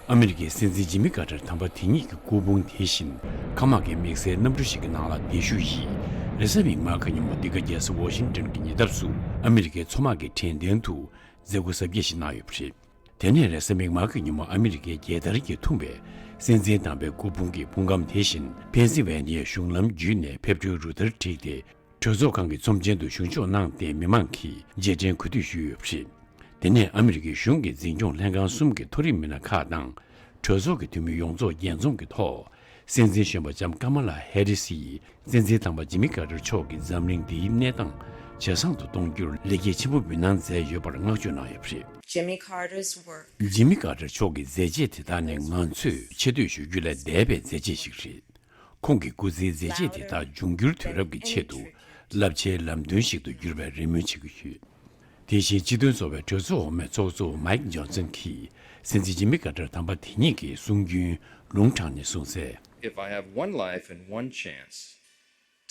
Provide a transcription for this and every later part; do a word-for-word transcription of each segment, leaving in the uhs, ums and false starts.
ཨ་མི་རི་ཀའི་སྲིད་འཛིན་ཇི་མི་ཀར་ཏར་དམ་པ་དེ་ཉིད་ཀྱི་སྐུ་ཕུང་དེ་བཞིན་མཁའ་དམག་གི་དམིགས་བསལ་གནམ་གྲུ་ཞིག་གི་ནང་ལ་བསྡད་བཞུགས་ཡིན། རེས་གཟའ་མིག་དམར་གྱི་ཉིན་མོ་འདི་ག་རྒྱལ་ས་ཝ་ཤིང་ཏོན་གྱི་ཉེ་འདབས་སུ་ཨ་མི་རི་ཀའི་མཚོ་དམག་གི་དྲན་རྟེན་དུ་མཛད་སྒོ་གཟབ་རྒྱས་ཤིག་གནང་ཡོད་པ་རེད། དེ་ནས་རེས་གཟའ་མིག་དམར་གྱི་ཉིན་མོ་ཨ་མི་རི་ཀའི་རྒྱལ་དར་གྱིས་འཐུམས་པའི་སྲིད་འཛིན་དམ་པའི་སྐུ་ཕུང་གི་ཕུང་ཁམས་དེ་བཞིན་ཕེན་སི་ཝེ་ནི་ཡའི་གཞུང་ལམ་བརྒྱུད་ནས་ཕེབས་འགྲོའི་རུ་སྟར་བསྒྲིགས་ཏེ། གྲོས་ཚོགས་ཁང་གི་ཚོམས་ཆེན་དུ་ཞུགས་འཇོག་གནང་སྟེ་མི་མང་གིས་རྗེས་དྲན་གུས་འདུད་ཞུས་ཡོད་པ་རེད། དེ་ནས་ཨ་མི་རི་ཀའི་གཞུང་གི་འཛིན་སྐྱོང་ལྷན་ཁང་གསུམ་གྱི་མཐོ་རིམ་མི་སྣ་ཁག་དང་། གྲོས་ཚོགས་ཀྱི་འཐུས་མི་ཡོངས་རྫོགས་རྒྱས་འཛོམས་ཀྱི་ཐོག་སྲིད་འཛིན་གཞོན་པ་ལྕམ་ཀ་མ་ལ་ཧེ་རི་སི་ཡིས་སྲིད་འཛིན་དམ་པ་ཇི་མི་ཀར་ཏར་མཆོག་གིས་འཛམ་གླིང་འདིའི་གནས་སྟངས་ཇེ་བཟང་དུ་གཏོང་རྒྱུར་ལེགས་སྐྱེས་ཆེན་པོ་འབུལ་གནང་མཛད་ཡོད་པར་བསྔགས་བརྗོད་གནང་ཡོད་པ་རེད། Jimmy Carter's work. ཇི་མི་ཀར་ཏར་མཆོག་གི་མཛད་རྗེས་དེ་དག་ནི་ང་ཚོས་ཆེ་བསྟོད་ཞུ་རྒྱུ་ལས་འདས་པའི་མཛད་རྗེས་ཤིག་རེད། ཁོང་གི་སྐུ་ཚེའི་མཛད་རྗེས་དེ་དག་འབྱུང་འགྱུར་དུས་རབས་ཀྱི་ཆེད་དུ་རླབས་ཆེའི་ལམ་སྟོན་ཞིག་ཏུ་འགྱུར་བའི་རེ་སྨོན་བྱེད་ཀྱི་ཡོད། དེ་བཞིན་སྤྱི་མཐུན་ཚོགས་པའི་གྲོས་ཚོགས་འོག་མའི་ཚོགས་གཙོ་མའིག་ཇོན་སན་གྱིས་སྲིད་འཛིན་ཇི་མི་ཀར་ཏར་དམ་པ་དེ་ཉིད་ཀྱི་གསུང་རྒྱུན་ལུང་དྲངས་ནས་གསུངས་གསལ། If I have one life and one chance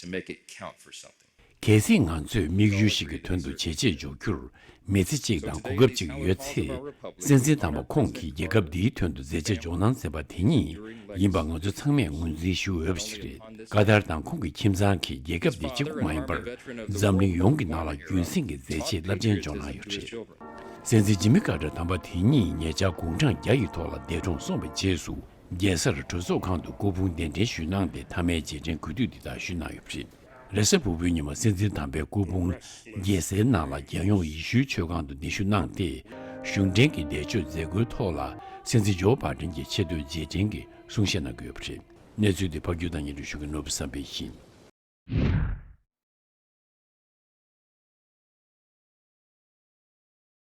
to make it count for something, གལ་སྲིད་ང་ཚོས་དམིགས་ཡུལ་ཞིག་གི་དོན་དུ་བྱས་རྗེས་འཇོག་རྒྱུར་མི་ཚེ་གཅིག་དང་གོ་སྐབས་གཅིག་ཡོད་ཚེ། སྲིད་འཛིན་དམ་པ་ཁོང་གིས་རྒྱལ་ཁབ་འདིའི་དོན་དུ་མཛད་རྗེས་འཇོག་གནང་མཛད་པ་དེ་ཉིད་ཡིན་པ་ང་ཚོ་ཚང་མས་ངོས་འཛིན་ཞུ་འོས་པ་ཞིག་རེད། ཀ་ཏར་དང་ཁོང་གི་ཁྱིམ་ཚང་གིས་རྒྱལ་ཁབ་འདི་གཅིག་པུ་མ་ཡིན་པར་འཛམ་གླིང་ཡོངས་ཀྱི་ནང་ལ་རྒྱུན་སྲིང་གི་མཛད་རྗེས་རླབས་ཆེན་འཇོག་གནང་ཡོད་པ་རེད། སྲིད་འཛིན་ཇི་མི་ཀར་ཏར་དམ་པ་དེ་ཉིད་ཉེ་ཆར་དགུང་གྲངས་བརྒྱ་ཡི་ཐོག་ལ་འདས་གྲོངས་སོང་བའི་རྗེས་སུ། རྒྱལ་སར་གྲོས་ཚོགས་ཁང་དུ་སྐུ་ཕུང་གདན་འདྲེན་ཞུས་གནང་སྟེ་མཐའ་མའི་རྗེས་དྲན་གུས་འདུད་འདི་དག་ཞུས་གནང་ཡོད་པ་རེད། རེས་གཟའ་ཕུར་བུའི་ཉིན་མོ་སྲིད་འཛིན་དམ་པའི་སྐུ་ཕུང་རྒྱལ་སའི་ནང་ལ་རྒྱལ་ཡོངས་ཡེ་ཤུའི་ཆོས་ཁང་དུ་གདན་ཞུ་གནང་སྟེ། གཞུང་འབྲེལ་གྱི་འདས་མཆོད་མཛད་སྒོའི་ཐོག་ལ་སྲིད་འཛིན་ཇོ་བྷ་ཏན་གྱིས་ཆེ་བསྟོད་རྗེས་དྲན་གྱི་གསུང་བཤད་གནང་གི་ཡོད་པ་རེད། གནས་ཚུལ་འདི་ཕབ་སྒྱུར་དང་སྙན་སྒྲོན་ཞུ་མཁན་ནོར་བུ་བསམ་འཕེལ་ཡིན།